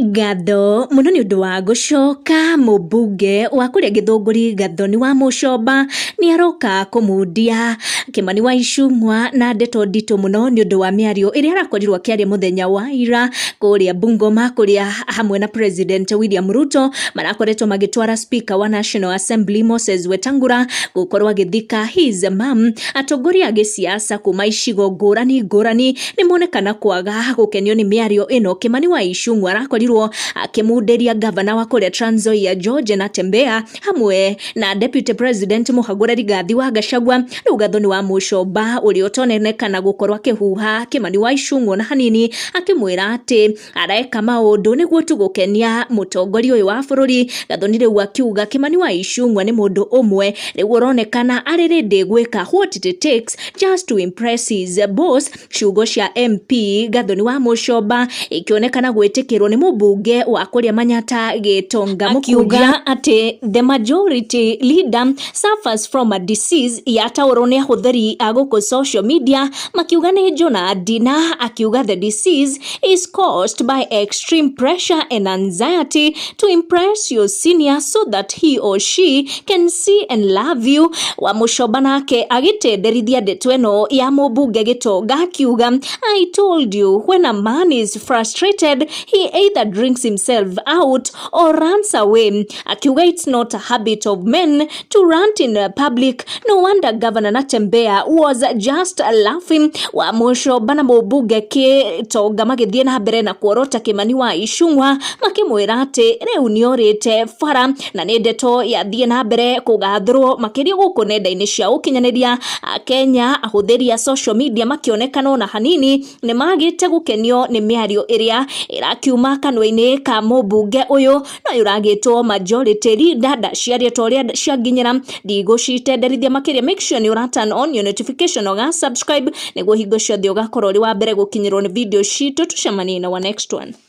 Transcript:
Ngatho mũno nĩ ũndũ wa gũcoka. Mũmbunge wa kũrĩa Gĩthũngũri Gathoni wa Mũcomba nĩ aroka kũmundia Kĩmani wa Icung'wa na ndeto nditũ mũno nĩ ũndũ wa mĩario ĩrĩa arakorirwo akĩaria mũthenya wa ira kũrĩa Bungoma, kũrĩa hamwe na President William Ruto marakoretwo magĩtwara Speaker wa National Assembly Moses Wetangula gũkorwo agĩthika his mum. Atongoria a gĩsiasa kuma icigo ngũrani ngũrani nĩ monekana kwaga gũkenio nĩ mĩario ĩno. Kĩmani wa Icung'wa arakorirwo akĩmundĩria ngavana wa kũrĩa Trans Nzoia George Natembeya hamwe na Deputy President Mũhagũre Rigathi wa Gachagua. Rĩu Gathoni wa Mũcomba ũrĩa ũtonekana gũkorwo akĩhuha Kĩmani wa Icung'wa na hanini, akĩmwĩra atĩ areka maũndũ nĩguo tu gũkenia mũtongoria ũyũ wa bũrũri. Gathoni rĩu akiuga Kĩmani wa Icung'wa nĩ mũndũ ũmwe rĩu ũronekana arĩ ready gwĩka what it takes just to impress his boss. Ciugo cia MP Gathoni wa Mũcomba ikĩonekana gwĩtĩkĩrwo nĩ mũmbunge wa kũrĩa Manyata Gĩtonga, akiuga atĩ the majority leader suffers from a disease yataũrwo nĩ ahũthĩri a gũkũ social media makiuga nĩ Jonah Dina, akiuga the disease is caused by extreme pressure and anxiety to impress your senior so that he or she can see and love you. Wa Mũcomba nake agĩtenderithia ndeto ĩno ya mũmbunge Gĩtonga akiuga, "I told you, when a man is frustrated, he either drinks himself out or runs away." Akiuga it's not a habit of men to rant in public. No wonder Governor Natembeya was just laughing. Wa Mũcomba na mũmbunge Gĩtonga magĩthiĩ na mbere na kuorota Kĩmani wa Icung'wa makĩmwĩra atĩ rĩu nĩorĩte bara, na nĩ ndeto yathiĩ na mbere kũgathũrwo makĩria gũkũ nenda-inĩ cia ũkinyanĩria. Kenya ahũthĩri a social media makĩonekana ona hanini nĩ magĩte gũkenio nĩ mĩario ĩrĩa ĩrakiuma kanua-inĩ ka mũmbunge ũyũ no ũragĩtwo majority leader. Ndaciaria ta ũrĩa cianginyĩra, ndigũcitenderithia makĩria. Make sure nĩ ũra turn on your notification, ũga subscribe nĩguo hingo ciothe ũgakorwo ũrĩ wa mbere gũkinyĩrwo nĩ video citũ. Tũcemanie na wa next one.